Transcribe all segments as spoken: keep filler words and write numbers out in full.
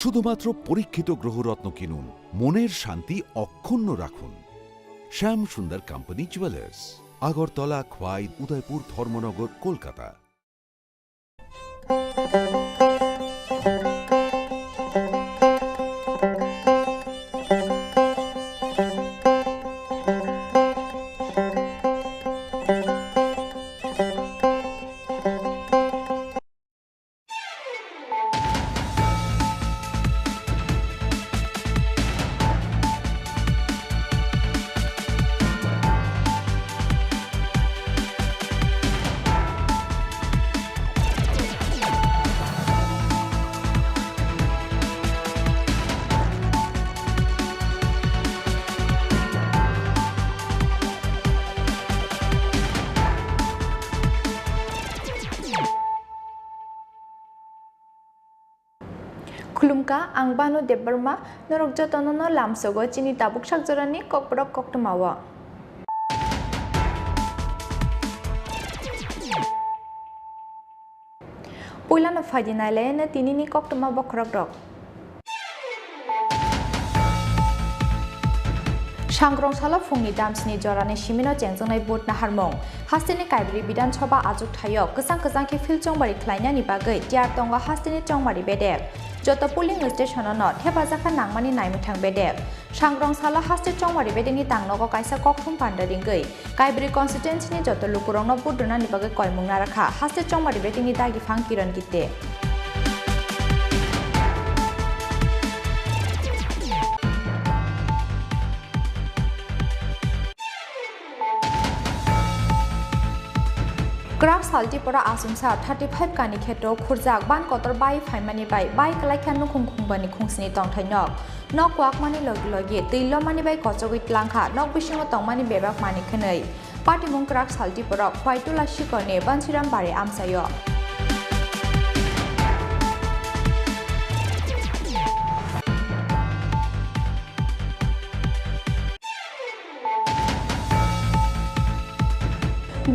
শুধুমাত্র পরীক্ষিত গ্রহরত্ন কিনুন, মনের শান্তি অক্ষুণ্ণ রাখুন। শ্যাম সুন্দর কোম্পানি জুয়েলার্স, আগরতলা, খোয়াই, উদয়পুর, ধর্মনগর, Kolkata. Khulumkha, ang Banu Debbarma, norok jotono no lamsogo chini tabuk sakjorani kokborok koktwmao. Puilano phaidi nailaino tinini koktwma bokhorokrok. Sangrong salo phungni damsini jorani simino chengjaknai vote naharmung. Hasteni Kaibri Bidhan Sabha achuk thaio kwchang kwchang khe field chongmari khlainani bagwi tiyar tongo hasteni chongmari bedek. Joto polling station-o no thepajakha nangmani naimwthang bedek. Sangrong salo haste chongmari bedekni tangnogo kaisa kokthum panda ringwi Kaibri constituency-ni joto lukurokno vote rwnani bagwi koimung narakha haste chongmari bedekni dagiphang Kiran Gite. Kwrak sal Tripura achomsa thirty five kani kheto khurjak ban kotor bai phaimani bai bai kwlaikha nukhung khungbani khungsni tongthai nok. Nok kwakmani logi logi twi lomani bai kochogwi tlangkha nok bisingo tongmani bebak manwi khwnwi. Patimung kwrak sal Tripura Khwaitula sikorni Bansiram Bari amchaio.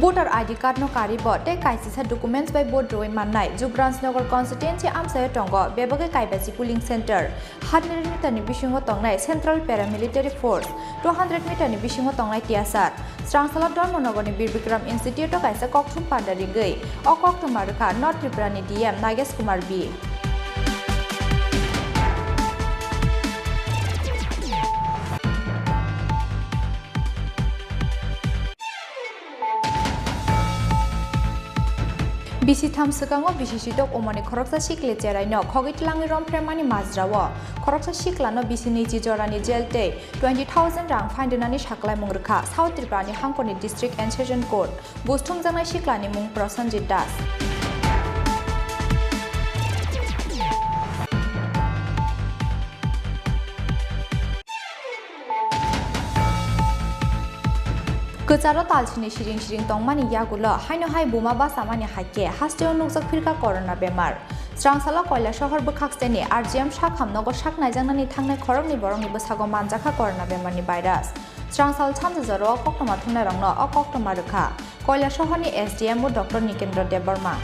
Voter I D card no karibo tei kaisisa documents bai vote rwui mannai Jugrans Nagar constituency amchaio tongo bebagwi Kaibachi polling center, hundred meter ni bisingo tongnai Central Paramilitary Force, two hundred meter ni bisingo tongnai T S R. Srangsalo Dharmanagar ni Bir Bikram Institute o kaisa kokthum panda ringwi o koktwma rwkha North Tripura ni D M Nagesh Kumar B. Bisi tham swkango bisi sitok umani khoroksa sikle cheraino khogwi tlangwi romphrenmani majrao khoroksa siklano bisi nwichi jorani jail tei twenty thousand rang fine rwnani saklaimung rwkha South Tripurani hangkorni District and Session Court. Buj thumjaknai siklani mung Prosenjit Das. Kwcharo talsini siring siring tongmani yagulo haino hai buma bachamani hai khe hasteo nukjak phirkha corona bemar. Srangsalo Koilasohor bwkhaksteni R G M sakhamnogo sak naijaknani thangnai khoroknwi borokni bwsago manjakha corona bemarni virus. Srangsal samjajoro o koktwma thumnairokno o koktwma rwkha Koilasohorni S D M o Doctor Nikendra Debbarma.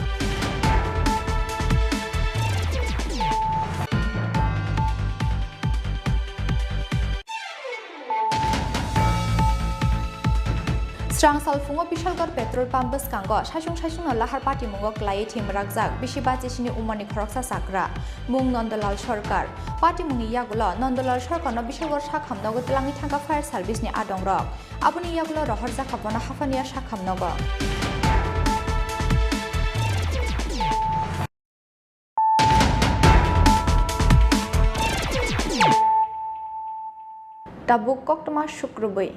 Srangsal phungo Bishalgarh petrol pump bwskango saisung saisungno lahar patimungo kwlaiwi thwimakjak bisi bachisini umorni khoroksa chakra, mung Nandalal Sarkar. Patimungni yagulo Nandalal Sarkarno Bishalgarh sakhamnogo twlangwi thangkha fire service-ni adongrok. Aboni yagulo rohorjakha bono haphaniya sakhamnogo. Tabuk koktwma sukrubwi.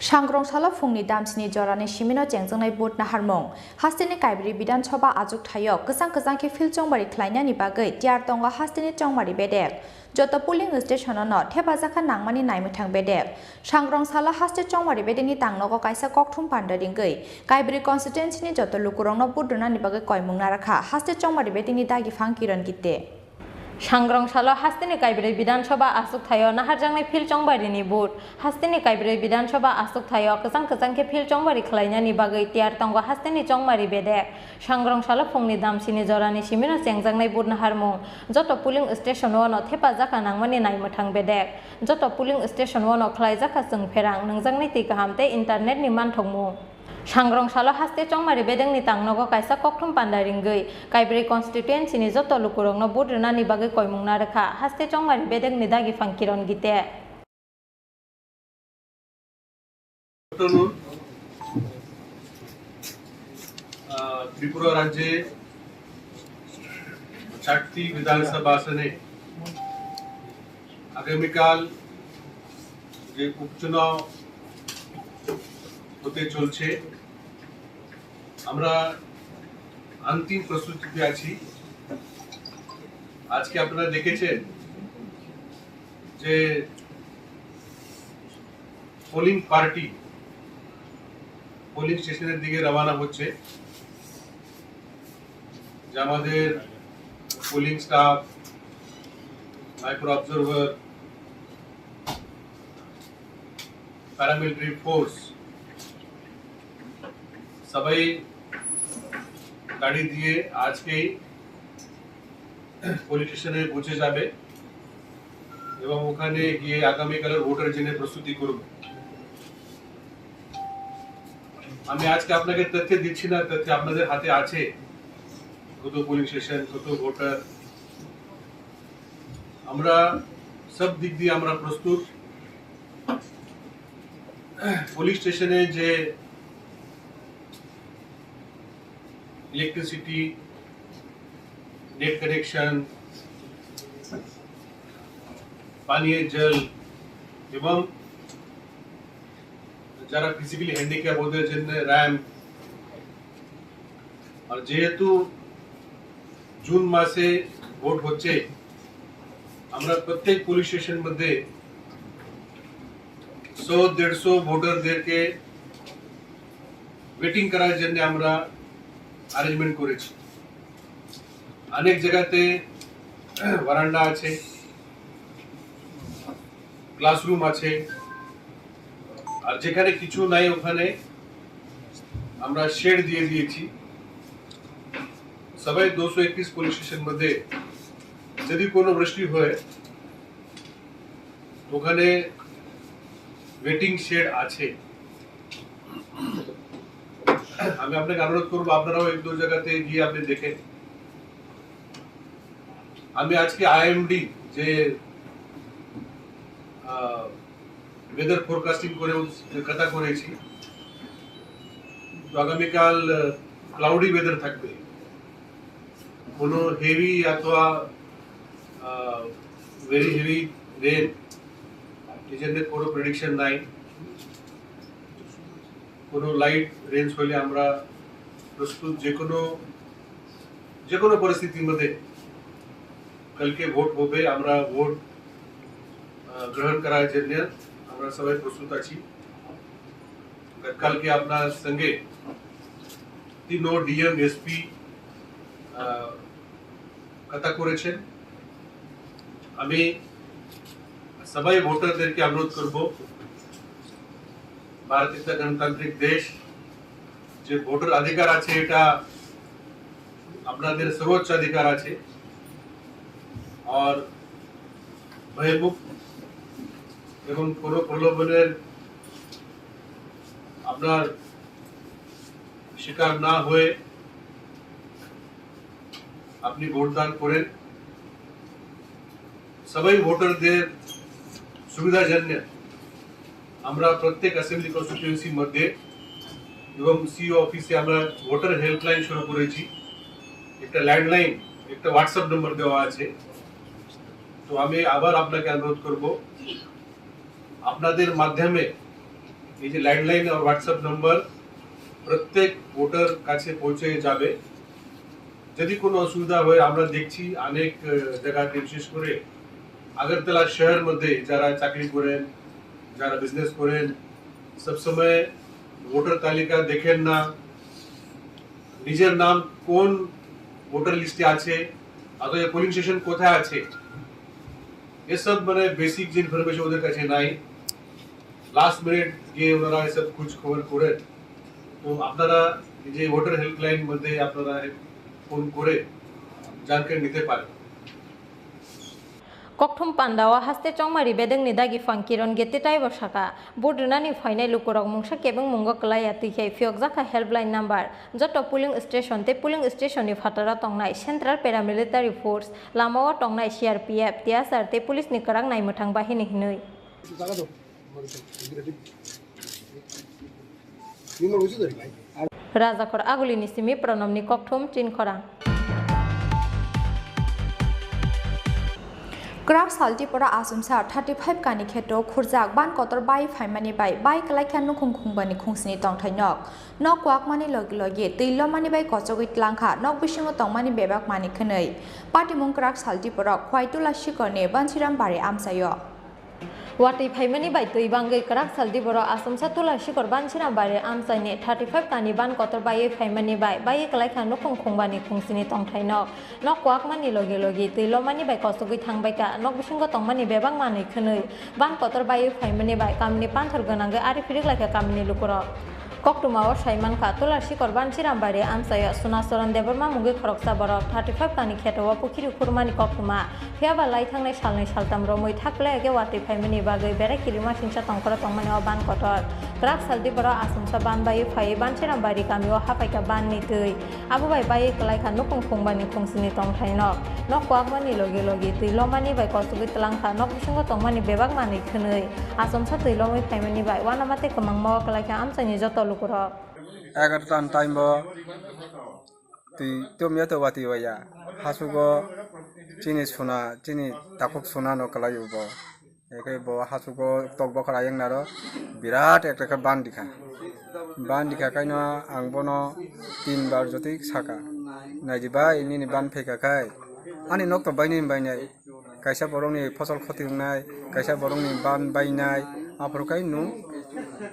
Sangrong salo phungni damsini jorani simino chengjaknai vote naharmung. Hasteni Kaibri Bidhan Sabha achuk thaio kwchang kwchang khe field chongmari khlainani bagwi tiyar tongo hasteni chongmari bedek. Joto polling station-o no thepajakha nangmani naimwthang bedek. Sangrong salo haste chongmari bedekni tangnogo kaisa kokthum panda ringwi Kaibri constituency-ni joto lukurokno vote rwnani bagwi koimung narakha haste chongmari bedekni dagiphang Kiran Gite. Sangrong salo hasteni Kaibrwi Bidhan Sabha achuk thaio naharjaknai field chongbarini vote. Hasteni Kaibrwi Bidhan Sabha achuk thaio kwchang kwchang khe field chongbari khlainani bagwi tiyar tongo hasteni chongmari bedek. Sangrong salo phungni damsini jorani simino chengjaknai vote naharmung. Joto polling station o no thepajak nangmani naimwthang bedek. Joto polling station o no khlaijak kha chwng pherang, nwngjaknai twi kaham tei internet ni manthokmung. Sangrong salo haste chongmari bedekni tangnogo kaisa kokthum panda ringwi Kaibrwi constituency ni joto lukurokno vote rwnani bagwi koimung narwkha haste chongmari bedekni dagiphang Kiron Gite. আহ, ত্রিপুরা রাজ্যে চারটি বিধানসভা আসনে আগামীকাল যে উপচুনাও হতে চলছে, আমরা অন্তিম প্রস্তুতিতে আছি। আজকে আপনারা দেখেছেন যে পোলিং পার্টি পোলিং স্টেশনের দিকে রওনা হচ্ছে, যে আমাদের polling staff, micro observer, paramilitary force সবাই গাড়ি দিয়ে আজকেই পুলিশ স্টেশনে পৌঁছে যাবে এবং ওখানে গিয়ে আগামীকালের ভোটের জন্য প্রস্তুতি করবে। আমি আজকে আপনাকে তথ্য দিচ্ছি না, তথ্য আপনাদের হাতে আছে, কত পুলিং স্টেশন, কত ভোটার। আমরা সব দিক দিয়ে আমরা প্রস্তুত। পুলিশ স্টেশনে যে ইলেকট্রিসিটি, নেট কানেকশন, পানীয় জল এবং যারা ফিজিক্যালি হ্যান্ডিক্যাপ ওদের জন্য র‍্যাম্প। আর যেহেতু জুন মাসে ভোট হচ্ছে, আমরা প্রত্যেক পুলিশ স্টেশন মধ্যে সো দেড়শো ভোটারদেরকে ওয়েটিং করার জন্য আমরা অ্যারেঞ্জমেন্ট করেছি। অনেক জায়গাতে বারান্দা আছে, ক্লাসরুম আছে, আর যেখানে কিছু নাই ওখানে আমরা শেড দিয়ে দিয়েছি। সবাই দুশো একত্রিশ পুলিশ স্টেশন মধ্যে যদি কোনো বৃষ্টি হয়, ওখানে ওয়েটিং শেড আছে। আমি আপনাকে অনুরোধ করবো, আপনারাও এক দু জায়গাতে গিয়ে আপনি দেখেন। আমি আজকে আইএমডি যে ওয়েদার ফোরকাস্টিং করে, কথা করেছি, তো আগামীকাল ক্লাউডি ওয়েদার থাকবে। কোনো হেভি অথবা ভেরি হেভি রেন, এই জন্য কোনো প্রেডিকশন নাই। কোনো লাইট রেঞ্জ হলে আমরা প্রস্তুত, যে কোনো, যে কোনো পরিস্থিতির মধ্যে কালকে ভোট হবে, আমরা ভোট আহ, গ্রহণ করার জন্য আমরা সবাই প্রস্তুত আছি। কালকে আপনার সঙ্গে তিনও ডিএম, এসপি কথা করেছেন। আমি সবাই ভোটারদেরকে অনুরোধ করব, ভারত একটা গণতান্ত্রিক দেশ, যে ভোটার অধিকার আছে, এটা আপনাদের সর্বোচ্চ অধিকার আছে। আর ভয়মুক্ত এবং কোনো প্রলোভনের আপনার শিকার না হয়ে আপনি ভোটদান করেন। সবাই ভোটারদের সুবিধার জন্য আমরা প্রত্যেক অ্যাসেম্বলি কনস্টিটিউয়েন্সির মধ্যে এবং সিইও অফিসে আমরা ভোটার হেল্পলাইন শুরু করেছি। একটা ল্যান্ডলাইন, একটা হোয়াটসঅ্যাপ নম্বর দেওয়া আছে। তো আমি আবার আপনাকে অনুরোধ করব, আপনাদের মাধ্যমে এই যে ল্যান্ডলাইন আর হোয়াটসঅ্যাপ নম্বর প্রত্যেক ভোটার কাছে পৌঁছে যাবে। যদি কোনো অসুবিধা হয়, আমরা দেখছি অনেক আহ, জায়গাতে, বিশেষ করে আগরতলা শহর মধ্যে যারা চাকরি করেন, যারা বিজনেস করেন, সবসময় ভোটার তালিকা দেখেন না, নিজের নাম কোন ভোটার লিস্টে আছে, অথবা পোলিং স্টেশন কোথায় আছে, এসব মানে বেসিক যে ইনফরমেশন ওদের কাছে নাই। লাস্ট মিনিট গিয়ে ওনারা এসব খোঁজ খবর করেন। তো আপনারা এই যে ভোটার হেল্পলাইন মধ্যে আপনারা ফোন করে জানকারি নিতে পারেন। Kokthum pandao haste chongmari bedekni dagi phang Kiron Gete taibo saka, vote rwnani phainai lukurok mungsa kebengmungo kwlaiya twi khe phiyokjakha helpline number. Joto polling station tei polling stationni phataro tongnai Central Paramilitary Force, lamao tongnai C R P F, T S R tei policeni kwrak naimwthang bahini hinwi. Rajakhor Agulini simi Pranobni kokthum Chinkhorang. Kwrak sal Tipra Asomsa thirty five kani kheto khurjak ban kotor bai phaimani bai bai kwlaikha nukhung khungbani khungsni tongthai nok. Nok kwakmani logi logi twi lomani bai kochogwi tlangkha nok bisingo tongmani bebak manwi khwnwi. Patimung kwrak sal Tipra Khwai Tula Sikorni Bansiram Bari amchaio. Watwi phaimani bai twi bangwi kwrak saldi borok Asomsa Tula Sikor Bansiram Bari amchaini thirty five kani ban kotor baiwi phaimani bai baiwi kwlaikha nukhung khungbani khungsini tongthai nok. Nok kwakmani logi logi twi lomani bai kochogwi thangbaikha nok bisingo tongmani bebak manwi khwnwi ban kotor baiwi phaimani bai kamini panthor gwnangwi ari phiriklaikha kamini lukurok. Koktwmao saimankha, Tula Sikor Bansiram Bari amchaio Sunacharan Debbarma mungwi khoroksa borok thirty five kani kheto o pukhiri khurmani koktwma. Phiyaba lai thangnai salnwi saltam romwi thak playage watwi phaimani bagwi berai kirima singsa tongkhoro tongmani o ban kotor. Kwrak saldi borok Asomsa ban baiwi phaiwi Bansiram Bari kamio haphaikha banni twi. Abo bai baiwi kwlaikha nukhung khungbani khungsini tongthai nok. Nok kwakmani logi logi twi lomani bai kochogwi tlangkha nok bisingo tongmani bebak manwi khwnwi. Asomsa twi lomwi phaimani bai uanama tei kwmangma o kwlaikha amchaini joto lukurok. Egarotan time bo twi tomya to watwi waya hasugo chini suna chini takhuk suna no kwlaio bo. Eke bo hasugo tok bokhor ayang naro birat ekta khe bandikha. Bandikha kaino ang bono tin bar jotwi saka, naidi bai nini ban phaikha khai ani nok to bainai bainai. Kaisa borokni phosol khoti wngnai, kaisa borokni ban bainai, aphuru kai nwng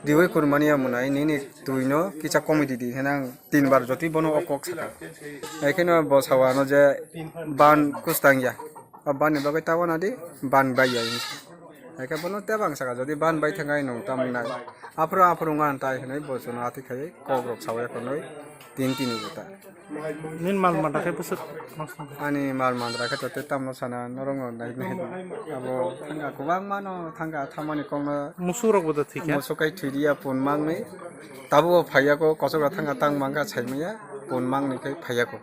diwi kwrwngmani ya mwnai nini twino kisa comedy di hwnwi ang tin bar jotwi bono o kok saka. Haikheno bo sawa ano je ban kwstang ya, o banni bagwi ta wana di ban bai ya hwnwi. Haikhe bono tebo ang saka jodi ban bai thangkhe nwng tamo wngnai, aphuru aphuru wngkha tai hwnwi bo chwngno atwi khaiwi kok rok sawi ya khwnwi tin tini bo ta. Nini mal mata khe bwswk ma swnam? Ani mal mata khe to tei tamo sana norok no nai nai abo thangka kwbangma no thangka thamani kokno. Musuk rok bo da thikha? Musuk kai thwi diya pun mangni. Tabuk bo phaiya ko kosok rok thangka tang mangka sai maya pun mangni kai phaiya ko.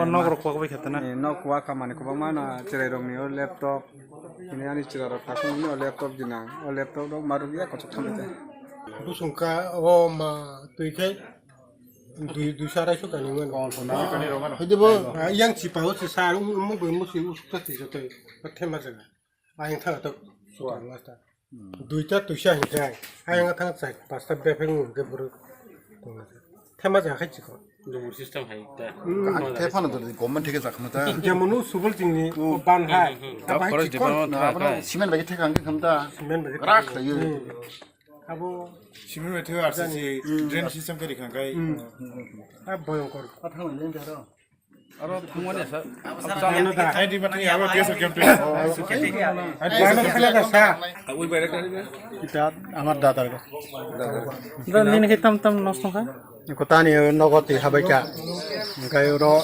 O nok rok kok bai kha tana? Nok kwak kha mani kwbangma no cherai rok ni o laptop. Hini ani chwla rok takhuk ni o laptop dinang. O laptop rok ma rwk ya kosok thamwi ta. Bwswng kha o ma twi khai. Dui dui sarai su kani mano. Hoi de bo yang chi pa o se sa ung mo bo mo si usuk ta ti joto. Thema jaga. Ayang thang to. Duita tuisa hinjai. Ayang thang chai pasta befeng ke buru. Thema jaga khai chiko. Dubur system hai ta. Thepano to government theke jakma ta. Jemonu subul chingni ban hai. Forest department. Cement bai theka ang khamta. Cement bai. Rak khlaiyo. Abo cement bai theka R C C drain system kari khangkai. A boyongkor. Aro thangmani sa. Ano da. Hai di mati abo T S R camp. Ano khana da sa. Ui bai. Kita amar dada. Da nini ke tam tam nosto kha. Kotani nogo twi habaikha. Hwnkhe oro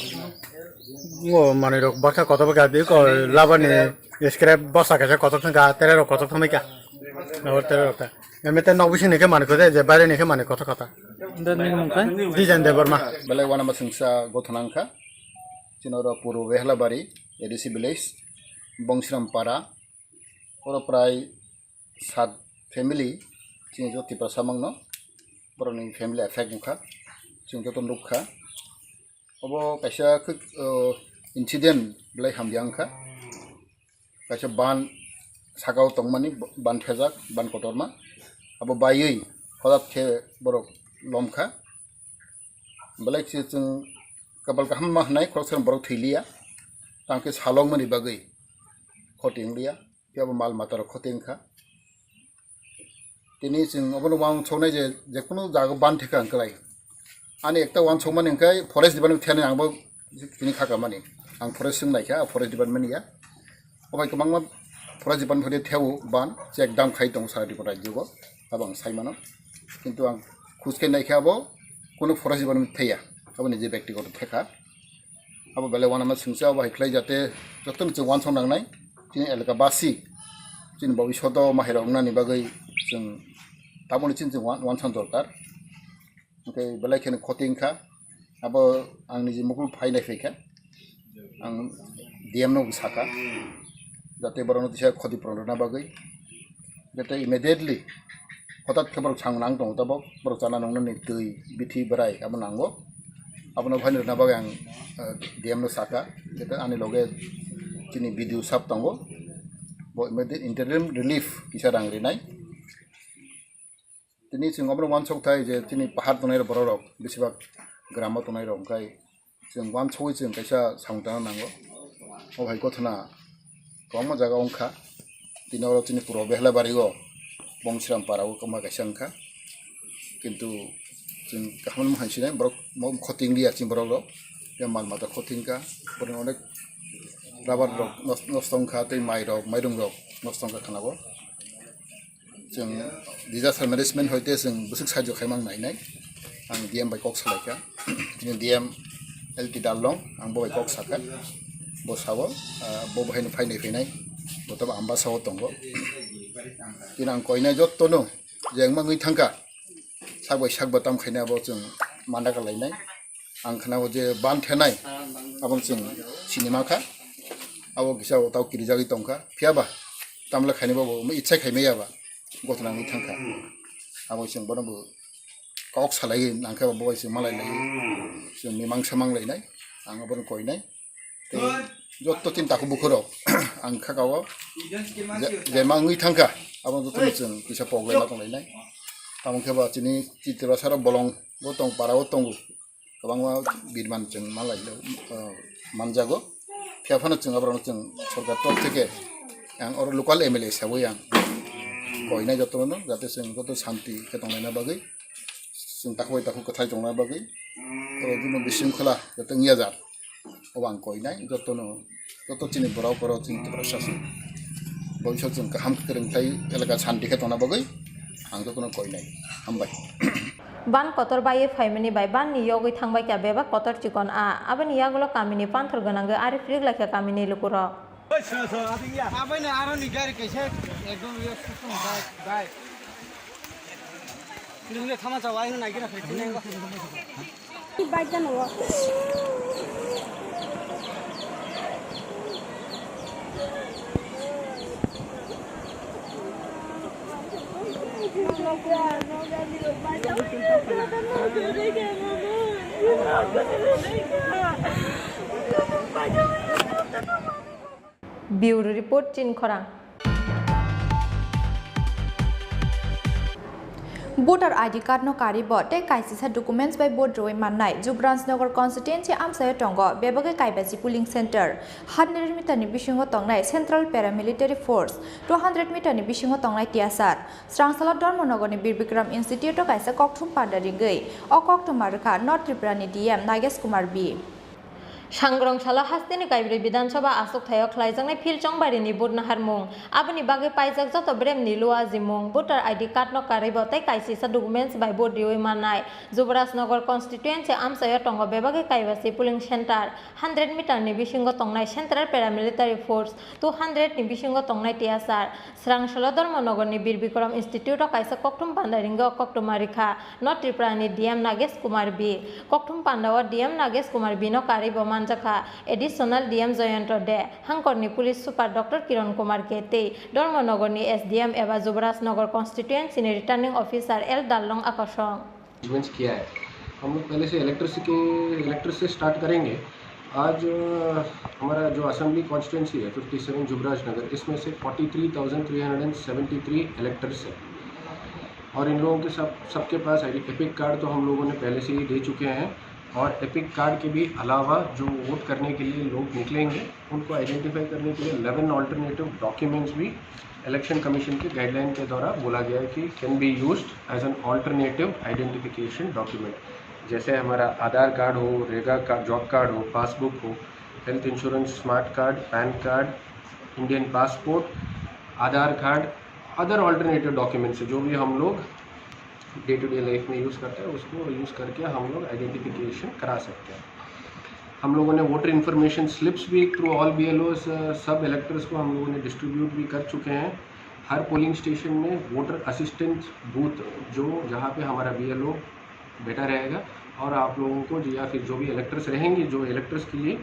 ngo manwi rok baksa kotor bakha biko labani scrap bosa kaisa kotor thangkha, tere rok kotor thangbaikha. Nabo tere rok ta. Emite nok bising ni khe manwi kho de, je baire ni khe manwi kotor kha ta. Design Debbarma. Belai uanama singsa gothona wngkha. Chini oro Purbo Behlabari, A D C village, Bongsram para. Oro prai sat family chini joto Tiprasa mangno borokni family affect wngkha, chwng joto nukha. Obo kaisa khe, o, incident belai hamya wngkha. Kaisa ban sakao tongmani ban thejak, ban kotorma. Abo baiwi hodat khe borok lomkha. Belai khe chwng kapal kaham ma hwnwi khoroksa borok thwi liya. Tang khe salokmani bagwi khoti wng liya. Phiya bo mal mata rok khoti wngkha. Tini chwng obono uansuknai je, jekunu jaga ban theka wngklai. Ani ekta uansukmani hwnkhe forest department thani ang bo tini kha kamani. Ang forest wng naikha, forest department ya. Obai kwbangma forest department phai theo ban check dam khai tongo sara Tripura rajyo go. Abo ang sai mano. Kintu ang khuske naikha abo kuno forest department thaya. Abo nije byaktigoto thekha. Abo belai wanama singsa abo hai khlai jate joto ni chwng wansong nangnai. Chini elaka basi, chini bobishoto mahairok wngnani bagwi chwng taboni chini chwng wan-, wansong dorkar. Hwnkhe belai kheno khoti wngkha. Abo ang niji mukul phai nai phaikha. Ang D M no sakha. Jate borokno tisa khoti puron rwna bagwi. Jate immediately hotat khe borok chang nang tongo tabok. Borok chana nungnani twi, bithi, bwrai abo nango. Abono phaini rwna bagwi ang, eh, D M no sakha. Jate ani loge chini B D O sab tongo. Bo immediate interim relief kisa rang rinai. Tini chwng obono uansuk thai je chini pahar tongnai rok borok rok besibak gramo tongnai rok hwnkhe chwng uansugwi chwng kaisa samung tangna nango. O hai gothana kwbangma jaga wngkha. Tini oro chini puro Behlabari o Bongsram para o kwma kaisa wngkha. Kintu chwng kaham hai sinai borok mo khoting liya chini borok rok. Ya mal mata khoting kha. Borok onek rubber rok nos-, nosto wngkha tei mai rok, mairum rok nosto wngkha khana o. Chwng disaster management hoite chwng bwswk sahajyo khaimang nainai. Ang D M bai kok salaikha. Chini D M L T Darlong, ang bo bai kok sakha. Bo sao, ah, bo bahai no phainai phainai. Bo to Ambasa o tongo. Tini ang koinai jotto no, je wngma wngwi thangkha. Sak bai sak bo tam khainai abo chwng manda kalainai. Ang khana o je ban thenai, abo chwng sinima kha. Abo kisa o tau kirijagwi tongkha. Phiya ba, tamle khainai bobo, ichai khai maya ba. Gothana wngwi thangkha. Abo chwng bono bo kok salai nangkhe bo bai chwng malai lai. Chwng mimang samang lainai. Ang abono koinai. Tei jotto chini takhuk bukhurok ang kha kao je, je ma wngwi thangkha. Abo jotto chwng kisa pok lai ma tong lainai. Tamo khe ba chini Tiprasa rok bolong bo tong para o tongo. Kwbangma birman chwng malai, ah, manjago. Phiya phano chwng aborokno chwng sorkar tok theke ang oro local M L A hisabai ang koinai jotono, jate chwng joto santi khe tonglaina bagwi, chwng takhuk bai takhuk kwthai tongna bagwi, oro bini bisingkhola jate wngya jar. Obo ang koinai jotono, joto chini borok, borok chini Tiprasa se. Bobisot chwng kaham kwrwng tei elaka santi khe tongna bagwi ang jotono koinai. Hambai. Ban kotor baiwi phaimani bai ban ni yogwi thangbai kha bebak kotor chikon a. Aboni yagulo kamini panthor gwnangwi ari phirwk laikha kamini lukurok. Abaino aroni gari kaisa ekdom yo system bai, bai. Nungni thama chawa aino naigira phai chinai. Bike jano. Bureau Report, Chinkhorang. Voter I D card no karibo tei kaisisa documents bai vote rwui mannai Jubrajnagar constituency amchaio tongo bebagwi kaibasi polling center. Hundred meter ni bisingo tongnai Central Paramilitary Force, two hundred meter ni bisingo tongnai T S R. Srangsalo Dharmanagar ni Bir Bikram Institute o kaisa kokthum panda ringwi o koktwma rwkha North Tripura ni D M Nagesh Kumar B. Sangrong salo hasteni Kaibrwi Bidhan Sabha achukthai o khlaijaknai Phil Chongbarini vote naharmung. Aboni bagwi paijak joto bremni luajimung, voter I D card no karwi bo tei kaisisa documents bai vote riwi mannai. Jubrajnagar constituency amchaio tongo bebagwi kaibasi polling center, hundred meter ni bisingo tongnai Central Paramilitary Force, two hundred ni bisingo tongnai T S R. Srangsalo Dharmanagar ni Bir Bikram Institute o kaisa kokthum panda ringwi o koktwma rikha. North Tripura ni D M Nagesh Kumar B. Kokthum panda o D M Nagesh Kumar B no karwi bo manjakha Additional D M Jayanta De, Hangkor ni Police Super Doctor Kiran Kumar K tei Dharmanagar ni S D M eba Jubrajnagar constituency ni Returning Officer L Darlong Akosong. Arrangements किया है। हम लोग पहले से electricity, electric से स्टार्ट करेंगे। आज, अ, हमारा जो असेंबली कॉन्स्टिट्यूएंसी है फिफ्टी सेवन जुबराज नगर, इसमें से forty three thousand three hundred and seventy three electors हैं और इन लोगों के सब, सबके पास आईडी, एपिक कार्ड तो हम लोगों ने पहले से ही दे चुके हैं और एपिक कार्ड के भी अलावा जो वोट करने के लिए लोग निकलेंगे, उनको आइडेंटिफाई करने के लिए इलेवन ऑल्टरनेटिव डॉक्यूमेंट्स भी इलेक्शन कमीशन के गाइडलाइन के द्वारा बोला गया है कि can be used as an alternative identification document. जैसे हमारा आधार कार्ड हो, रेगा का जॉब कार्ड हो, पासबुक हो, health insurance smart card, PAN card, Indian passport, Aadhaar card, other alternative documents जो भी हम लोग डे टू डे लाइफ में यूज़ करते हैं, उसको यूज़ करके हम लोग आइडेंटिफिकेशन करा सकते हैं। हम लोगों ने वोटर इन्फॉर्मेशन स्लिप्स भी through all B L O सब इलेक्टर्स को हम लोगों ने डिस्ट्रीब्यूट भी कर चुके हैं। हर पोलिंग स्टेशन में वोटर असिस्टेंस बूथ, जो जहाँ पे हमारा बी एल ओ बैठा रहेगा और आप लोगों को जो, या फिर जो भी इलेक्टर्स रहेंगे, जो इलेक्टर्स के लिए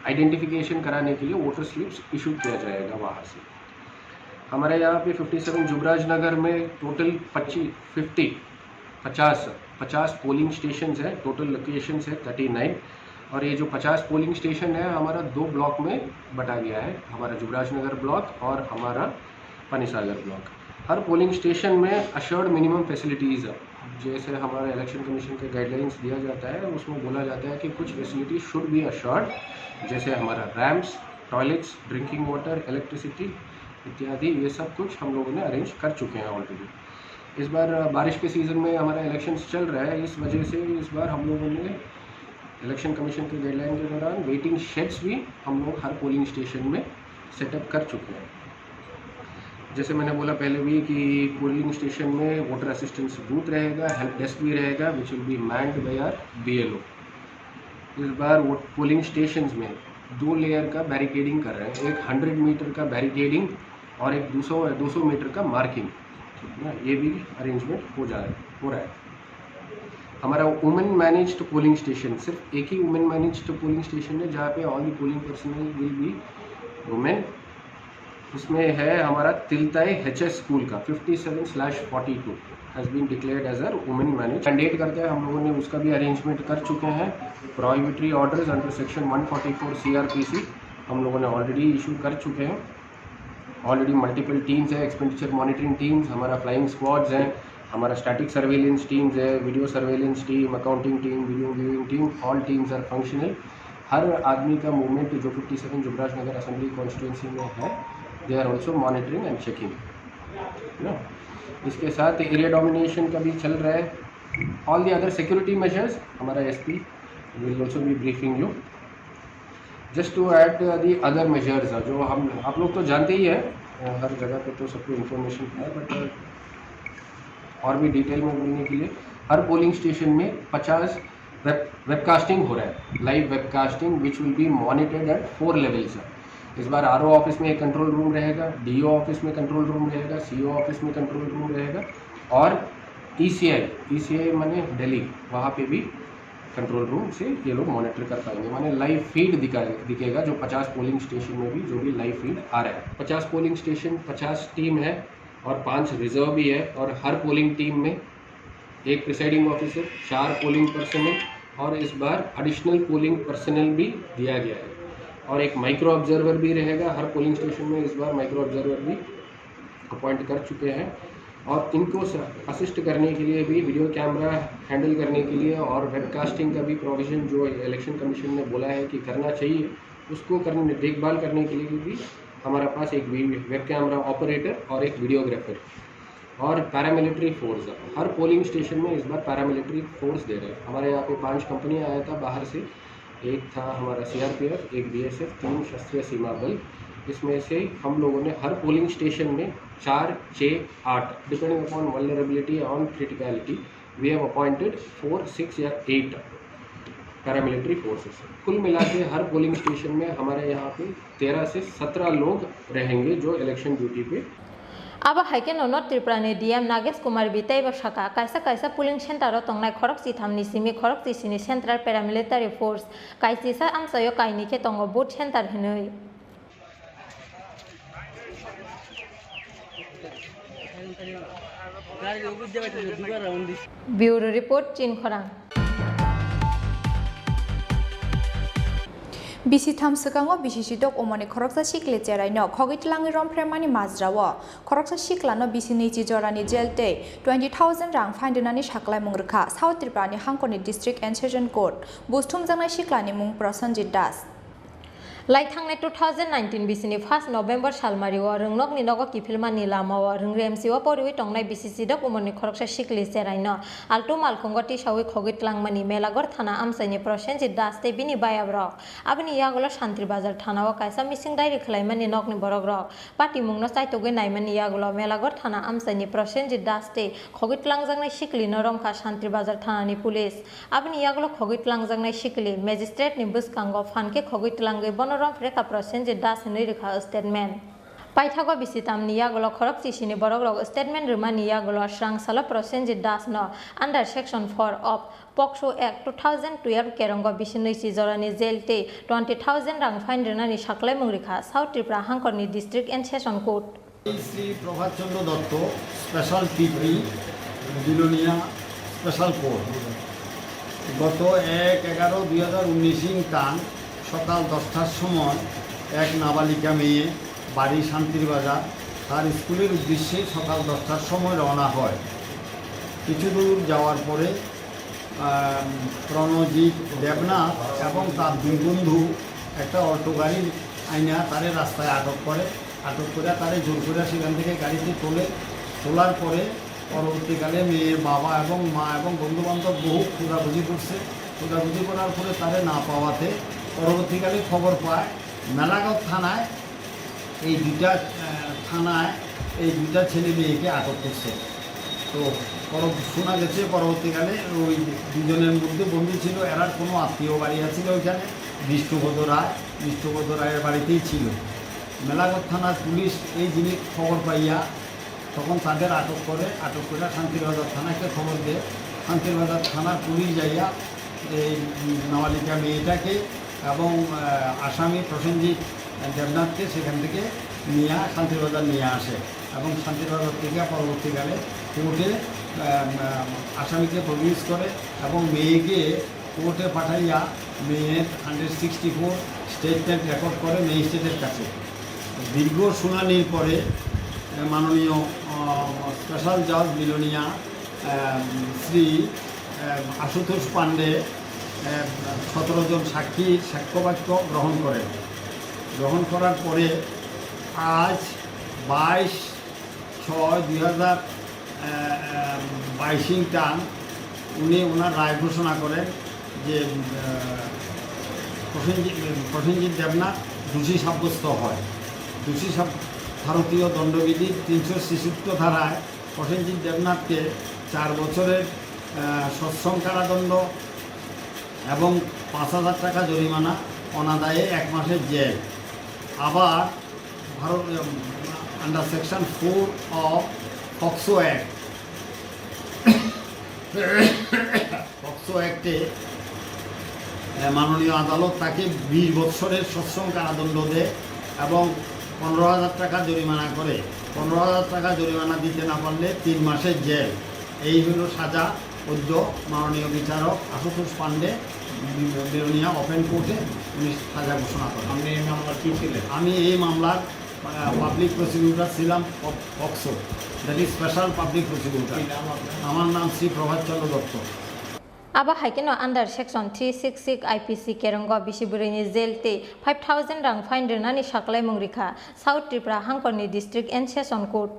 आइडेंटिफिकेशन कराने के लिए वोटर स्लिप्स इशू किया जाएगा वहाँ से। हमारे यहाँ पे फिफ्टी सेवन जुबराज नगर में टोटल पच्चीस फिफ्टी पचास पचास पोलिंग स्टेशन है। टोटल लोकेशन है थर्टी नाइन। और ये जो पचास पोलिंग स्टेशन है, हमारा दो ब्लॉक में बटा गया है, हमारा जुबराज नगर ब्लॉक और हमारा पानीसागर ब्लॉक। हर पोलिंग स्टेशन में अश्योर्ड मिनिमम फैसिलिटीज़ है। जैसे हमारे इलेक्शन कमीशन के गाइडलाइंस दिया जाता है, उसमें बोला जाता है कि कुछ फैसिलिटी शुड बी अश्योर्ड, जैसे हमारा ramps, toilets, drinking water, electricity इत्यादि, ये सब कुछ हम लोगों ने अरेंज कर चुके हैं ऑलरेडी। इस बार बारिश के सीज़न में हमारा इलेक्शंस चल रहा है, इस वजह से इस बार हम लोगों ने इलेक्शन कमीशन के गाइडलाइन के दौरान वेटिंग शेड्स भी हम लोग हर पोलिंग स्टेशन में सेटअप कर चुके हैं। जैसे मैंने बोला पहले भी कि पोलिंग स्टेशन में वोटर असिस्टेंस बूथ रहेगा, हेल्प डेस्क भी रहेगा, which will be manned by our B L O. इस बार वो पोलिंग स्टेशन में दो लेयर का बैरिकेडिंग कर रहे हैं, एक हंड्रेड मीटर का बैरिकेडिंग और एक दो सौ दो सौ मीटर का मार्किंग, ठीक है ना, ये भी अरेंजमेंट हो जा रहा है, हो रहा है। हमारा वुमेन मैनेज्ड पोलिंग स्टेशन, सिर्फ एक ही वुमेन मैनेज्ड पोलिंग स्टेशन है, जहाँ पे all the polling personal will be women. उसमें है हमारा तिलताई एच एस स्कूल का fifty seven slash forty two has been declared as a women managed। Mandate करते हैं हम लोगों ने, उसका भी अरेंजमेंट कर चुके हैं। Prohibitory orders under section one forty four C R P C हम लोगों ने ऑलरेडी इशू कर चुके हैं। ऑलरेडी मल्टीपल टीम्स है, एक्सपेंडिचर मॉनिटरिंग टीम्स, हमारा फ्लाइंग स्क्वाड्स हैं, हमारा स्टैटिक सर्वेलेंस टीम्स है, video surveillance team, accounting team, video viewing team, all teams are functional. हर आदमी का मूवमेंट जो fifty seven Jubaraj Nagar assembly constituency में है, they are also monitoring and checking, है ना। इसके साथ एरिया डोमिनेशन का भी चल रहा है। All the other security measures, हमारा S P will also be briefing you। Just to add the other measures, जो हम, आप लोग तो जानते ही हैं, हर जगह पे तो सबको इन्फॉर्मेशन है, बट और भी डिटेल में बोलने के लिए, हर पोलिंग स्टेशन में पचास वेब, वेबकास्टिंग हो रहा है, live webcasting, which will be monitored at four levels। इस बार आर ओ ऑफिस में एक कंट्रोल रूम रहेगा, डी ओ ऑफिस में कंट्रोल रूम रहेगा, सी ओ ऑफिस में कंट्रोल रूम रहेगा, और ई सी आई, ई सी आई माने दिल्ली, वहाँ पे भी कंट्रोल रूम से ये लोग मॉनिटर कर पाएंगे। माने लाइव फीड दिखा, दिखेगा, जो पचास पोलिंग स्टेशन में भी जो भी लाइव फीड आ रहा है। पचास पोलिंग स्टेशन, पचास टीम है और पांच रिजर्व भी है, और हर पोलिंग टीम में एक प्रिसाइडिंग ऑफिसर, चार पोलिंग पर्सनल, और इस बार एडिशनल पोलिंग पर्सनल भी दिया गया है। और एक माइक्रो ऑब्जर्वर भी रहेगा हर पोलिंग स्टेशन में। इस बार माइक्रो ऑब्जर्वर भी अपॉइंट कर चुके हैं, और इनको असिस्ट करने के लिए भी, वीडियो कैमरा हैंडल करने के लिए और वेबकास्टिंग का भी प्रोविजन जो इलेक्शन कमीशन ने बोला है कि करना चाहिए, उसको करने, देखभाल करने के लिए भी हमारे पास एक वेब कैमरा ऑपरेटर और एक वीडियोग्राफर और पैरामिलिट्री फोर्स। हर पोलिंग स्टेशन में इस बार पैरामिलिट्री फोर्स दे रहे हैं। हमारे यहाँ पे पांच कंपनी आया था बाहर से, एक था हमारा सी आर पी एफ, एक बी एस एफ, तीन सशस्त्र सीमा बल। इसमें से हम लोगों ने हर पोलिंग स्टेशन में चार, छः, आठ, depending upon vulnerability and criticality, we have appointed four, six या eight paramilitary forces। कुल मिला के हर पोलिंग स्टेशन में हमारे यहाँ पे तेरह से सत्रह लोग रहेंगे जो इलेक्शन ड्यूटी पे। Abo hai kheno North Tripura ni D M Nagesh Kumar B teibo sakha, kaisa kaisa polling center o tongnai khorokchitham ni simi khorokchisini Central Paramilitary Force kaisisa amchaio kaini khe tongo vote center hinwi. Bureau report, Chinkhorang. Bisi tham swkango bisi sidok umani khoroksa sikla cheraino khogwi tlangwi romphre mani majrao. Khoroksa siklano bisi nwichi jorani jail tei twenty thousand rang fine rwnani saklaimung rwkha South Tripura ni hangkorni District Insurgent Court. Buj thumjaknai siklani mung Prosenjit Das. Lai thangnai two thousand nineteen bisini first November salmario Rwngnokni nogo kiphilmani lamao Rwngremsio poriwi tongnai bisi sidok umorni khoroksa sikli cheraino altu malkhungo tisawi khogwi tlangmani Melagor thana amchaini Prosenjit Das tei bini bayabrok. Aboni yagulo Santri Bazar thanao kaisa missing diary khwlaimani nokni borokrok. Patimungno chaitogwi naimani yagulo Melagor thana amchaini Prosenjit Das tei khogwi tlangjaknai siklino romkha Santri Bazar thanani police. Aboni yagulo khogwi tlangjaknai sikli magistrate ni bwskango phan khe khogwi tlangwi bono romphrekha Prosenjit Das hinwi rwkha statement. Paithago bisi tamni yagulo khorok chisini borokrok statement rwmani yagulo swrang salo Prosenjit Das no under section four of POCSO Act two thousand twelve kerongo bisi nwichi jorani jail tei twenty thousand rang fine rwnani saklaimung rikha South Tripura hangkorni District and Session Court. Shri Prabhat Chandra Datta, special PP, Belonia special court. গত এক এগারো দুই হাজার উনিশ ইং তান সকাল দশটার সময় এক নাবালিকা মেয়ে বাড়ি শান্তির বাজার, তার স্কুলের উদ্দেশ্যে সকাল দশটার সময় রওনা হয়। কিছু দূর যাওয়ার পরে আম, প্রণজিৎ দেবনাথ এবং তার দুই বন্ধু একটা অল্টো গাড়ি আইনা তারে রাস্তায় আটক করে। আটক করে তারে জোর করে সেখান থেকে গাড়িতে তোলে। তোলার পরে পরবর্তীকালে মেয়ের বাবা এবং মা এবং বন্ধু বান্ধব বহু খোঁজাখুঁজি করছে। খোঁজাখুঁজি করার পরে তারে না পাওয়াতে পরবর্তীকালে খবর পায় মেলাঘাট থানায় এই দুইটা, আহ, থানায় এই দুইটা ছেলে মেয়েকে আটক করছে। তো পর-, শোনা গেছে পরবর্তীকালে ওই দুজনের মধ্যে বন্ধু ছিল, এরার কোনো আত্মীয় বাড়ি আছিল ওইখানে, বিষ্ণুপদ রায়, বিষ্ণুপদ রায়ের বাড়িতেই ছিল। মেলাঘাট থানার পুলিশ এই জিনিস খবর পাইয়া তখন তাদের আটক করে, আটক করে শান্তিরবাজার থানাকে খবর দেয়। শান্তিরবাজার থানার পুলিশ যাইয়া এই নাবালিকা মেয়েটাকে এবং, আহ, আসামি প্রসেনজিৎ দেবনাথকে সেখান থেকে নিয়ে শান্তিরবাজার নিয়ে আসে এবং শান্তিরবাজার থেকে পরবর্তীকালে কোর্টে, আহ, আসামিকে প্রডিউস করে এবং মেয়েকে কোর্টে পাঠাইয়া মেয়ের hundred sixty four statement record করে ম্যাজিস্ট্রেটের কাছে। দীর্ঘ শুনানির পরে, আহ, মাননীয়, আহ, স্পেশাল জাজ বিলোনিয়া, আহ, শ্রী, আহ, আশুতোষ পাণ্ডে, আহ, সতেরো জন সাক্ষীর সাক্ষ্যবাক্য গ্রহণ করেন। গ্রহণ করার পরে আজ বাইশ ছয় দুই হাজার বাইশ ইং টান উনি ওনার রায় ঘোষণা করেন যে, আহ, প্রসেনজিৎ, প্রসেনজিৎ দেবনাথ দোষী সাব্যস্ত হয়। দোষী সাব-, ভারতীয় দণ্ডবিধির তিনশো ছেষট্টি ধারায় প্রসেনজিৎ দেবনাথকে চার বছরের, আহ, সশ্রম কারাদণ্ড এবং পাঁচ হাজার টাকা জরিমানা, অনাদায়ে এক মাসের জেল। আবার ভারত, উম, under section four of POCSO Act, POCSO Act-এ, আহ, মাননীয় আদালত তাকে বিশ বছরের সশ্রম কারাদণ্ড দেয় এবং পনেরো হাজার টাকা জরিমানা করে। পনেরো হাজার টাকা জরিমানা দিতে না পারলে তিন মাসের জেল। এই হলো সাজা। অদ্য মাননীয় বিচারক আশুতোষ পাণ্ডে বিলোনিয়া ওপেন কোর্টে উনি সাজা ঘোষণা করেন। আপনি এই মামলার কি ছিলেন? আমি এই মামলার, আহ, পাবলিক প্রসিকিউটর ছিলাম, পক-, POCSO, that is special public prosecutor. কি নাম আপনার? আমার নাম শ্রী প্রভাত Chandra Dutta. Abo hai kheno under section three six six I P C kerongo bisi bwrwini jail tei five thousand rang fine rwnani saklaimung rikha South Tripura hangkorni District and Session Court.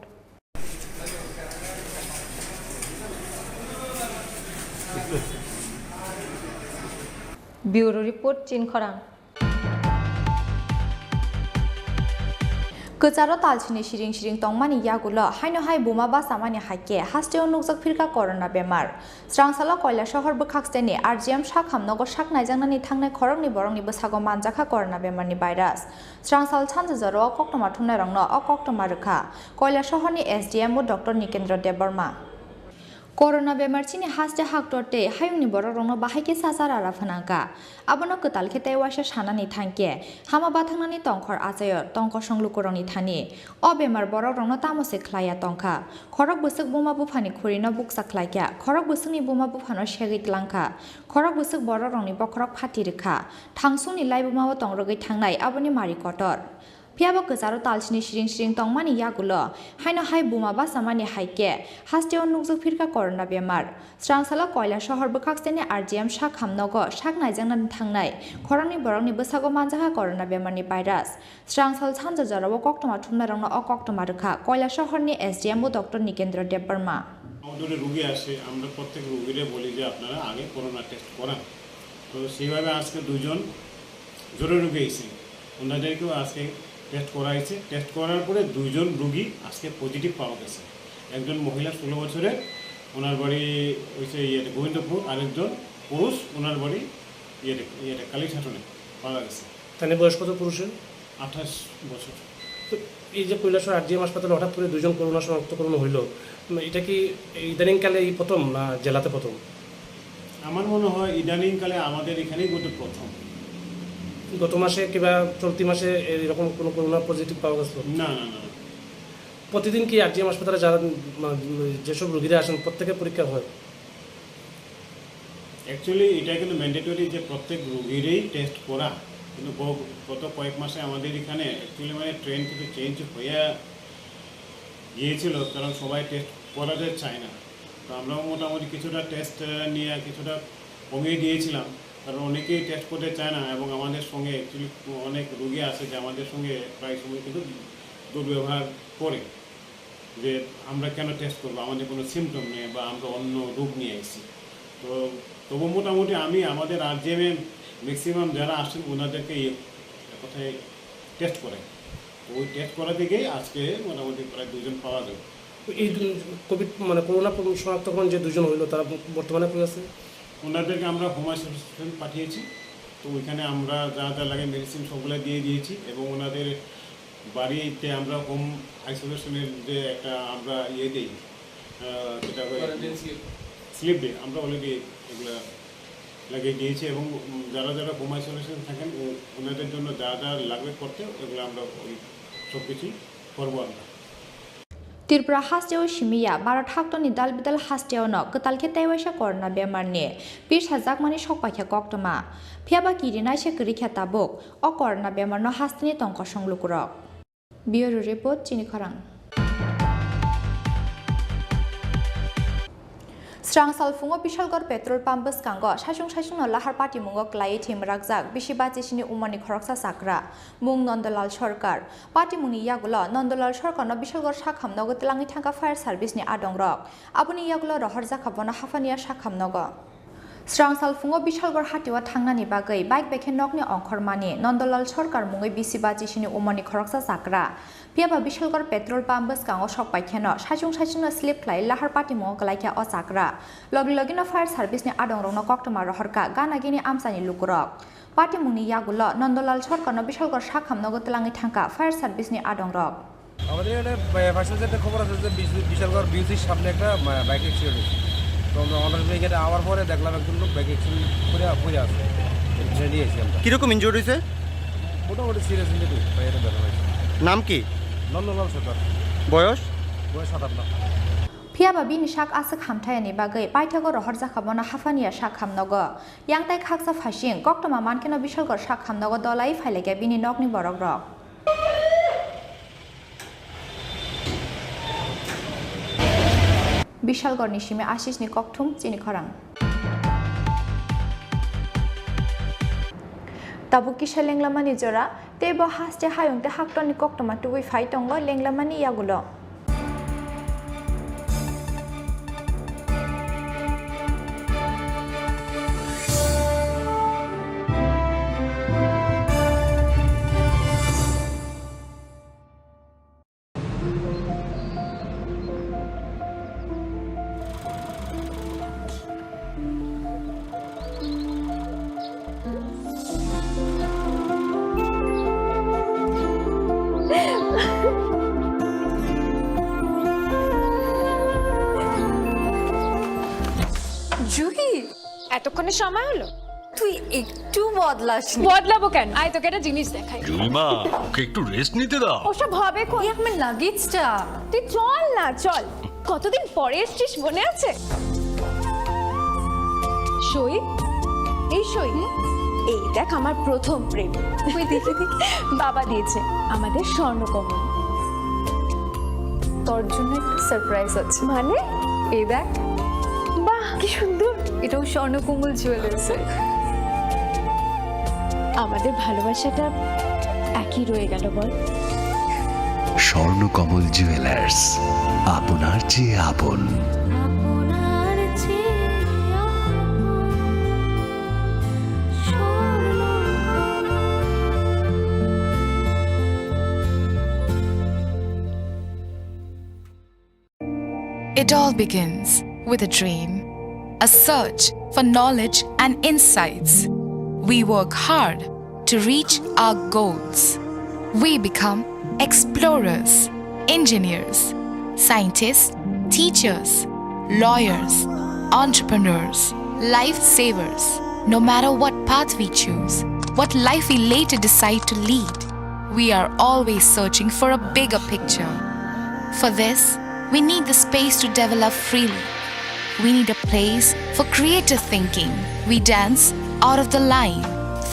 Bureau Report, Chinkhorang. Kwcharo talsini siring siring tongmani yagulo haino hai buma bachamani hai khe hasteo nukjak phirkha corona bemar. Srangsalo Koilasohor bwkhaksteni R G M sak hamnogo sak naijaknani thangnai khoroknwi borokni bwsago manjakha corona bemarni virus. Srangsal sanjajoro o koktwma thumnairokno o koktwma rwkha Koilasohorni S D M o Doctor Nikendra Debbarma. Corona bemar chini haste haktor tei hayungni borokrokno bahai khe sachar ara phnangkha. Abono kwtal khe tei uaisa sanani thangkhe, hama bathangnani tongkhor achaio tongkosong lukurokni thani. O bemar borokrokno tamo se khlaiya tongkha. Khorok bwswk buma buphani khurino bukcha khlaikha, khorok bwswkni buma buphano segwi tlangkha, khorok bwswk borokrokni bokhorok phati rwkha, thangsungni laibumao tong rwgwi thangnai aboni mari kotor. Phiya bo kwcharo talsini siring siring tongmani yagulo haino hai buma bachamani hai khe hasteo nukjak phirkha corona bemar. Srangsalo Koilasohor bwkhakseni R G M sak hamnogo sak naijakna thangnai khorangni borokni bwsago manjakha corona bemarni virus. Srangsal sanja jorao koktwma thumnairokno o koktwma rwkha Koilasohorni S D M o Doctor Nikendra Debbarma. আমাদের রুগী আসে, আমরা প্রত্যেক রুগীরে বলি যে আপনারা আগে করোনা টেস্ট করান। তো সেইভাবে আজকে দুজন জরুরি রুগী এসে, ওনাদেরকেও আজকে টেস্ট করা হয়েছে। টেস্ট করার পরে দুইজন রুগী আজকে পজিটিভ পাওয়া গেছে। একজন মহিলা ষোলো বছরের, ওনার বাড়ি হচ্ছে ইয়েতে গোবিন্দপুর, আরেকজন পুরুষ, ওনার বাড়ি ইয়েতে, ইয়েতে কালীঠাটনে পাওয়া গেছে। তাহলে বয়স কত পুরুষের? আঠাশ বছর। তো এই যে কৈলাসহর আরজিএম হাসপাতালে হঠাৎ করে দুজন করোনা শনাক্তকরণ হইল, উম, এটা কি ইদানিংকালে এই প্রথম না জেলাতে প্রথম? আমার মনে হয় ইদানিংকালে আমাদের এখানেই বোধহয় প্রথম। গত মাসে কিংবা চলতি মাসে এরকম কোনো করোনা পজিটিভ পাওয়া গেছিল? না, না, না। প্রতিদিন কি আরজিএম হাসপাতালে যারা, উম, যেসব রোগীরা আসেন প্রত্যেকে পরীক্ষা হয়? অ্যাকচুয়ালি এটা কিন্তু ম্যান্ডেটরি যে প্রত্যেক রোগীরই টেস্ট করা, কিন্তু গ-, গত কয়েক মাসে আমাদের এখানে অ্যাকচুয়ালি মানে ট্রেন্ড কিন্তু চেঞ্জ হয়ে গিয়েছিল, কারণ সবাই টেস্ট করাতে চায় না। তো আমরাও মোটামুটি কিছুটা টেস্ট, আহ, নিয়ে কিছুটা কমিয়ে দিয়েছিলাম, কারণ অনেকেই টেস্ট করতে চায় না এবং আমাদের সঙ্গে অ্যাকচুয়ালি অনেক রোগী আছে যে আমাদের সঙ্গে প্রায় সময় কিন্তু দুর্ব্যবহার করে। যে আমরা কেন টেস্ট করবো, আমাদের কোনো সিমটম নেই বা আমরা অন্য রোগ নিয়ে এসেছি। তো তবু মোটামুটি আমি আমাদের আরজিএমে ম্যাক্সিমাম যারা আসেন ওনাদেরকে ইয়ে, এক কথায় টেস্ট করাই। তো ওই টেস্ট করাতে গিয়ে আজকে মোটামুটি প্রায় দুজন পাওয়া গেল। তো এই দু-, কোভিড মানে করোনা শনাক্তকরণ যে দুজন হইলো তারা ব-, বর্তমানে কই আছে? ওনাদেরকে আমরা হোম আইসোলেশন পাঠিয়েছি। তো ওইখানে আমরা যা যা লাগে মেডিসিন সবগুলো দিয়ে দিয়েছি এবং ওনাদের বাড়িতে আমরা হোম আইসোলেশনের যে একটা আমরা ইয়ে দিই, আহ, যেটা হয় কোয়ারেন্টাইন স্লিপ। স্লিপ দিই, আমরা অলরেডি এগুলা লাগিয়ে দিয়েছি এবং, উম, যারা যারা হোম আইসোলেশন থাকেন, ও-, ওনাদের জন্য যা যা লাগবে করতে, এগুলো আমরা ওই সব কিছুই করবো আমরা। Tripura hasteo simiya Bharat haktoni dal bidal hasteo no kwtal khe teiwaisa corona bemar ni pisa jakmani sok paikha koktwma. Phiya ba kirinaisa kwrwi kha tabuk o corona bemar no hasteni tong kosong lukurok. Bureau Report, Chini Khorang. Srang salphungo Bishalgarh petrol pump bwskango saichung saichungno lahar patimungo kwlaiwi thwi mwrakjak bisi bachisini umorni khoroksa chakra, mung Nandalal Sarkar. Patimungni yagulo Nandalal Sarkarno Bishalgarh sakhamnogo twlangwi thangkha fire service ni adongrok. Aboni yagulo rohorjakha bono haphaniya sakhamnogo. Srang salphungo Bishalgarh hatio thangnani bagwi bike bai khe nokni ongkhormani Nandalal Sarkar mungwi bisi bachisini umorni khoroksa chakra. Phiya ba Bishalgarh petrol pump bwskango sok pai kheno saichung saichungno slip khlai lahar patimungo kwlai kha o chakra. Logi logino fire service ni adongrokno koktwma rohorkha gana gini amchaini lukurok. Patimungni yagulo Nandalal Sarkarno Bishalgarh sakhamnogo twlangwi thangkha fire service ni adongrok. আমাদের এখানে, এ, ফার্স্টে যেটা খবর আছে যে বিশ-, বিশালগড় বিউসির সামনে একটা, এ, বাইক অ্যাক্সিডেন্ট হয়েছে। তো আমরা অনার্স ব্রিগেডে আওয়ার পরে দেখলাম একজন লোক বাইক অ্যাক্সিডেন্ট করে পড়ে আছে। এখানে নিয়ে এসেছি আমরা। কিরকম ইনজুর্ড হয়েছে? মোটামুটি সিরিয়াস ইনজুরি, বাইরে দেখা হয়েছে। নাম কি? নন্দলাল সরকার। বয়স? বয়স সাতান্ন। Phiya ba bini sak aswk hamthayani bagwi paithago rohorjakha bono haphaniya sak hamnogo. Yang tai khaksa phaising koktwma mankheno Bishalgarh sak hamnogo dolai phailaikha bini nokni borokrok. Bishalgarhni simi Ashishni kokthum, Chini Khorang. Tabuk kisa lenglamani jora, tei bo haste hayung tei haktorni koktwma tubui phai tongo lenglamani yagulo. Juhi, এতক্ষণে সময় হলো? তুই একটু বদলাসনি। বদলাবো কেন? আয়, তোকে একটা জিনিস দেখাই। জুইমা, ওকে একটু রেস্ট নিতে দাও। ওসব হবে কোন? এই আমার লাগেজটা। তুই চল না, চল। কতদিন পরে এসছিস, মনে আছে? সই, এই সই। হুম? এই দেখ আমার প্রথম প্রেম। ওই দেখি দেখি, বাবা দিয়েছে আমাদের স্বর্ণকমল। তোর জন্য একটা সারপ্রাইজ আছে। মানে? এই দেখ। বাহ, কি সুন্দর। এটাও স্বর্ণকমল জুয়েলার্সের। আমাদের ভালোবাসাটা একই রয়ে গেল, বল? স্বর্ণকমল জুয়েলার্স, আপনার চেয়ে আপন। It all begins with a dream, a search for knowledge and insights. We work hard to reach our goals. We become explorers, engineers, scientists, teachers, lawyers, entrepreneurs, lifesavers. No matter what path we choose, what life we later decide to lead, we are always searching for a bigger picture. For this, we need the space to develop freely. We need a place for creative thinking. We dance out of the line,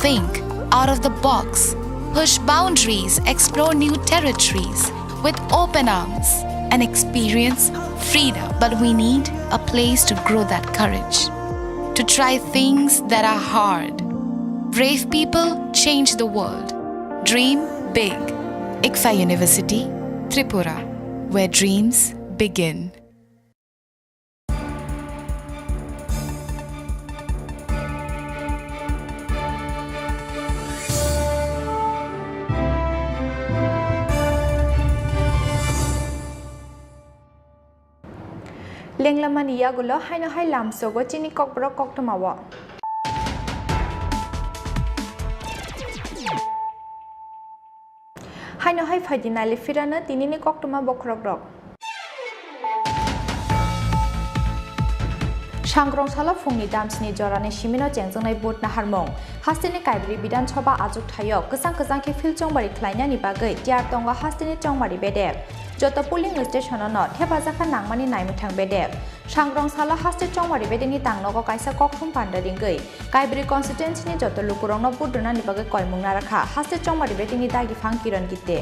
think out of the box, push boundaries, explore new territories with open arms, and experience freedom. But we need a place to grow that courage, to try things that are hard. Brave people change the world. Dream big. ICFAI University, Tripura, where dreams begin. Lenglamani yagulo haino hai lamsogo chini kokborok koktwmao. Haino hai phaidi nailifirano tinini koktwma bokhorokrok. Sangrong salo phungni damsini jorani simino chengjaknai vote naharmung. Hasteni Kaibri Bidhan Sabha ajukthaio kwchang kwchang khe field chongmari khlainani bagwi tiyar tongo hasteni chongmari bedek. Joto polling station-o no thepajakha nangmani naimwthang bedek. Sangrong salo haste chongmari bedekni tangnogo kaisa kokthum panda ringwi Kaibri constituency-ni joto lukurokno vote rwnani bagwi koimung narakha haste chongmari bedekni dagiphang Kiron Gite.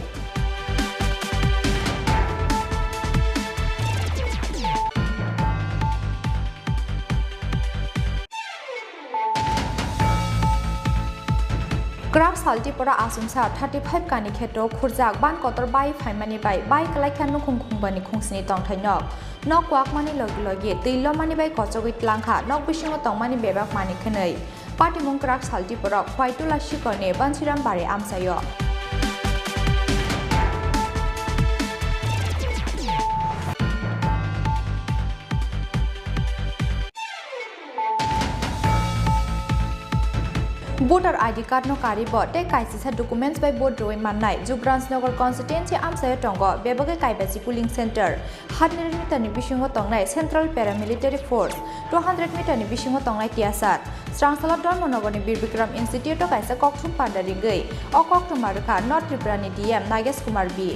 Kwrak sal Tripura achomsa thirty five kani kheto khurjak ban kotor bai phaimani bai bai kwlaikha nukhung khungbani khungsni tongthai nok. Nok kwakmani logi logi twi lomani bai kochogwi tlangkha nok bisingo tongmani bebak manwi khwnwi. Patimung kwrak sal Tripura Khwaitula sikorni Bansiram Bari amchaio. Voter I D card no karibo tei kaisisa documents bai vote rwui mannai Jugrans Nagar constituency amchaio tongo bebagwi kaibaji polling center. Hundred meter ni bisingo tongnai Central Paramilitary Force, two hundred meter ni bisingo tongnai T S R. Srangsalo Dharmanagar ni Bir Bikram Institute o kaisa kokthum panda ringwi o koktwma rwkha North Tripura ni D M Nagesh Kumar B.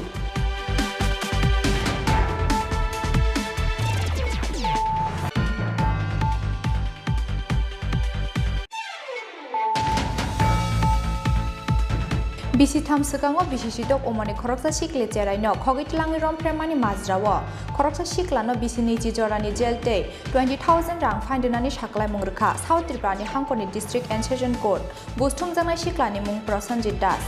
Bisi tham swkango bisi sitok umani khoroksa sikle cheraino khogwi tlangwi romphre mani majrao khoroksa siklano bisi nwichi jorani jail tei twenty thousand rang fine rwnani saklaimung rwkha South Tripura ni hangkorni District and Session Court. Buj thumjaknai siklani mung Prosenjit Das.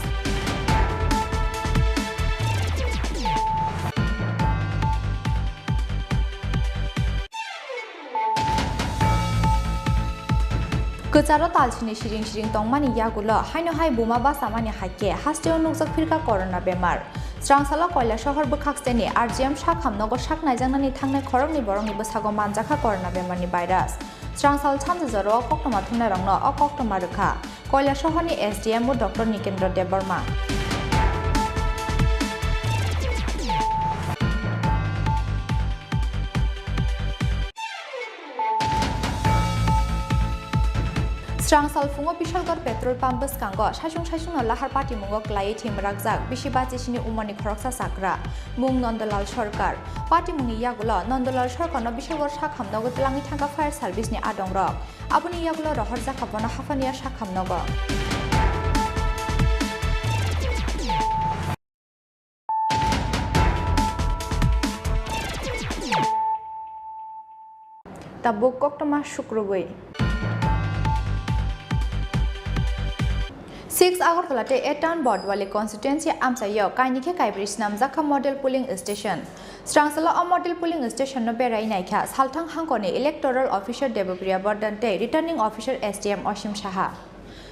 Kwcharo talsini siring siring tongmani yagulo haino hai buma bachamani hai khe hasteo nukjak phirkha corona bemar. Srangsalo Koilasohor bwkhaksteni R G M sak hamnogo sak naijaknani thangnai khoroknwi borokni bwsago manjakha corona bemarni virus. Srangsal samjajoro o koktwma thumnairokno o koktwma rwkha. Koilasohorni S D M o Doctor Nikendra Debbarma. Srangsal phungo Bishalgarh petrol pump bwskango saisung saisungno lahar patimungo klaiwi thwimarakjak bisi bachisini umorni khoroksa chakra, mung Nandalal Sarkar. Patimungni yagulo Nandalal Sarkarno Bishalgarh sakhamnogo twlangwi thangkha fire service-ni adongrok. Aboni yagulo rohorjakha bono haphaniya sakhamnogo. Tabuk koktwma sukrubwi. Six Agartala tei eight Town Botwali constituency amchaio kaini khe kaibrwi swnamjakha model polling station. Srangsalo o model polling station no berai naikha Salthang Hangkoni electoral officer Debapriya Bardhan tei returning officer S D M Osim Saha.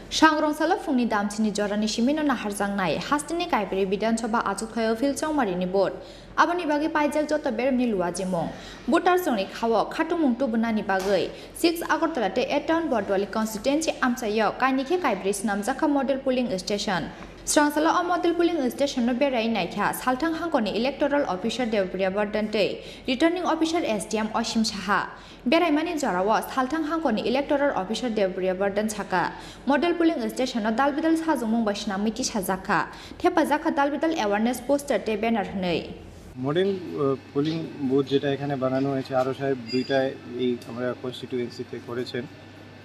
Sangrong salo phungni damchini jorani simino naharjaknai hasteni kaibrwi Bidhan Sabha achukthayao phil chongmarini vote. Aboni bagwi paijak joto beremni luajimung. Voter chongni khao khatungmung tubunani bagwi six Agartala tei eight Town Botwali constituency amchaio kaini khe kaibrwi swnamjakha model polling station. Srangsalo o model polling station no berai naikha Salthang Hangkoni electoral officer Debapriya Bardhan tei returning officer S D M Osim Saha. Beraimani jorao Salthang Hangkoni electoral officer Debapriya Bardhan saka, model polling station no dalbidal sajwngmung bai swnamwi tisajakha, thepajakha dalbidal awareness poster tei banner hwnwi. Model, uh, polling booth যেটা এখানে বানানো হয়েছে, আরও সাহেব দুইটায় এই আমরা কনস্টিটিউয়েন্সিতে করেছেন।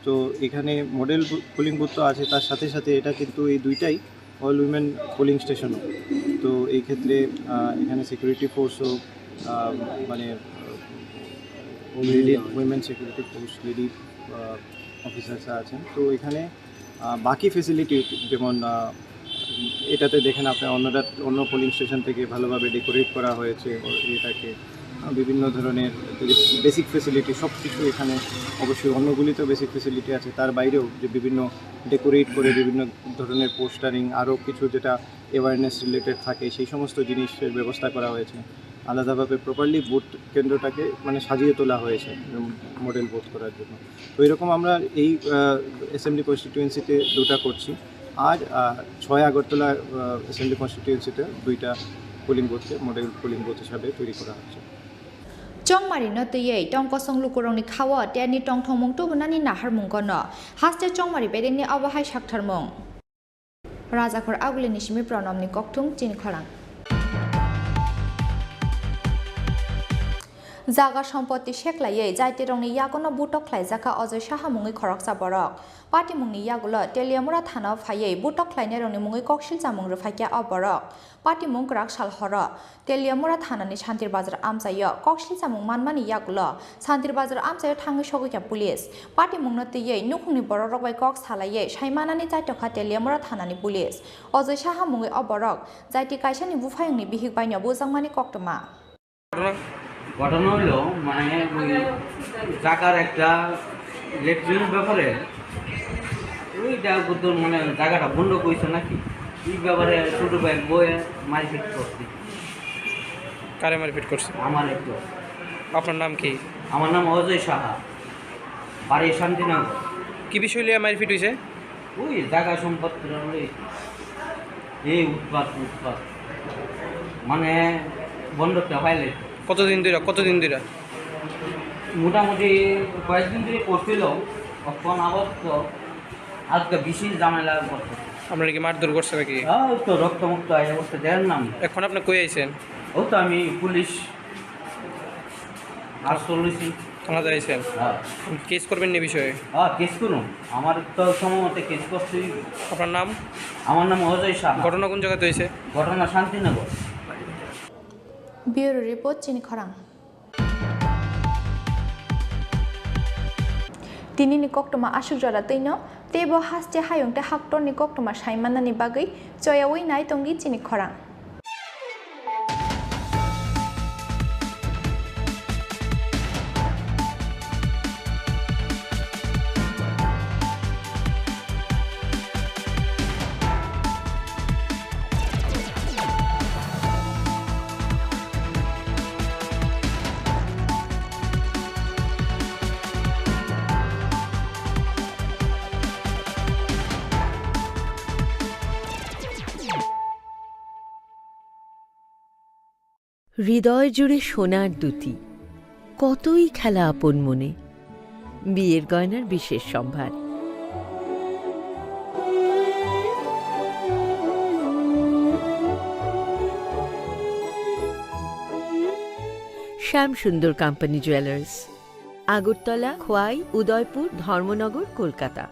তো এখানে মডেল বু-, পোলিং বুথ তো আছে, তার সাথে সাথে এটা কিন্তু এই দুইটাই অল উইমেন পোলিং স্টেশনও। তো এই ক্ষেত্রে, আহ, এখানে সিকিউরিটি ফোর্সও, আহ, মানে, uh, lady, women security force, lady, uh, অফিসার্সরা আছেন। তো এখানে, আহ, বাকি ফেসিলিটি যেমন, আহ, এটাতে দেখেন আপনি অন্যটা, অন্য পোলিং স্টেশন থেকে ভালোভাবে ডেকোরেট করা হয়েছে ও-, এটাকে। আহ, বিভিন্ন ধরনের যে বেসিক ফেসিলিটি সব কিছু এখানে, অবশ্যই অন্যগুলিতেও বেসিক ফেসিলিটি আছে, তার বাইরেও যে বিভিন্ন ডেকোরেট করে বিভিন্ন ধরনের পোস্টারিং, আরও কিছু যেটা অ্যাওয়ারনেস রিলেটেড থাকে, সেই সমস্ত জিনিসের ব্যবস্থা করা হয়েছে। আলাদাভাবে প্রপারলি ভোট কেন্দ্রটাকে মানে সাজিয়ে তোলা হয়েছে, উম, মডেল ভোট করার জন্য। তো এরকম আমরা এই, আহ, অ্যাসেম্বলি কনস্টিটিউয়েন্সিতে দুটা করছি। আর, আহ, ছয় আগরতলা, আহ, অ্যাসেম্বলি কনস্টিটিউয়েন্সিতে দুইটা পোলিং বুথকে মডেল পোলিং বুথ হিসাবে তৈরি করা হচ্ছে। Chongmari no twiwi tongkosong lukurokni khao terni tongthokmung tubunani naharmungo no haste Chongmari bedengni obo hai saktharmung. Rajakhor Agulini simi Pranamni kokthung chini khorang. Jaga sompoti seklaiwi jaitirokni yagono butok khlaijakha Ajoy Saha mungwi khoroksa borok. Patimungni yagulo Teliamura thanao phaiwi butok khlainairokni mungwi koksil chamung rwphaikha o borok. Patimung kwrak sal horo Teliamura thanani Santir Bazar amchaio koksil chamung manmani yagulo Santir Bazar amchaio thangwi sogwikha police. Patimungno twiwi nukhungni borokrok bai kok salaiwi saimanani chaitokha Teliamura thanani police. Ajoy Saha mungwi o borok jaiti kaisani buphayungni bihik baino bujakmani koktwma. ঘটনা হইলো, মানে, ওই জায়গার একটা লেট্রিনের ব্যাপারে, ওই যা বুদ্ধ, মানে, জায়গাটা বন্ধ কইছে নাকি, এই ব্যাপারে ছোট ভাই বয়ে মারপিট করছে। কারে মারপিট করছে? আমার একটু। আপনার নাম কি? আমার নাম অজয় সাহা, বাড়ি শান্তিনগর। কি বিষয় লইয়া মারপিট হইছে? ওই জায়গা সম্পত্তি লইয়া এই উৎপাত, উৎপাত। মানে বন্ধকটা পাইলে। কতদিন ধরে, কতদিন ধরে? মোটামুটি কয়েকদিন ধরে করছিল, এখন আবার তো আজকে বেশি ঝামেলা করছে। আপনারা কি মারধর করছে নাকি? হ্যাঁ, ওই তো রক্ত মুক্ত আয়, ওর তো দেন নাম। এখন আপনি কই আইছেন? ও তো আমি পুলিশ। আর চল্লিশ। থানা যাইছেন? হ্যাঁ। কেস করবেন নি বিষয়ে? হ্যাঁ, কেস করুন। আমার তো সময় মতো কেস করতেই। আপনার নাম? আমার নাম অজয় সাহা। ঘটনা কোন জায়গাতে হয়েছে? ঘটনা Shantinagar. Bureau report, chini khorang. Tinini koktwma aswk jora twino, teibo haste hayung tei haktorni koktwma saimanani bagwi choyaui nai tongdi chini khorang. হৃদয় জুড়ে সোনার দুতি, কতই খেলা আপন মনে। বিয়ের গয়নার বিশেষ সম্ভার। শ্যাম সুন্দর কোম্পানি জুয়েলার্স, আগরতলা, খোয়াই, উদয়পুর, ধর্মনগর, কলকাতা।